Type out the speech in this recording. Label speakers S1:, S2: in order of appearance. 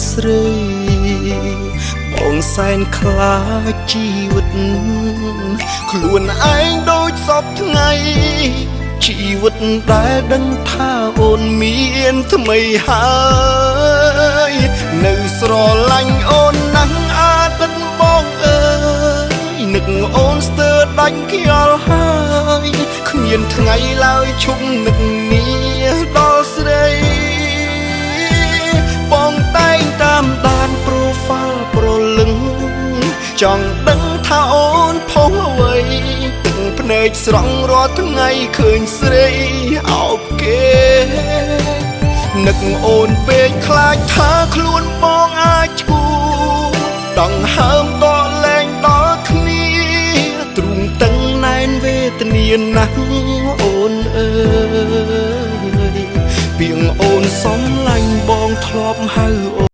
S1: ស្រីបងសែនខ្លាចជីវិតខ្លួនឯងដូចសពថ្ងៃជីវិតដែលដឹងថាអូនមានថ្មីហើយនៅស្រឡាញ់អូនណាស់អាទិត្យបងអើយនឹកអូនស្ទើរដាច់ខ្យល់ហើយគ្មានថ្ងៃឡើយឈប់នឹកនីដល់ស្រីបងតែងតាមដាន profile ប្រលឹងចង់ដឹងថាអូនផុសអ្វីទឹកភ្នែកស្រង់រាល់ថ្ងៃឃើញស្រីអោបគេនឹកអូនពេកខ្លាចថាខ្លួនបងអាចឈួដង្ហើមដកលែងដល់គ្នាទ្រូងតឹងណែនវេទនាណាស់អូនអើយពីងអូនសំឡាញ់បងធ្លាប់ហៅអូ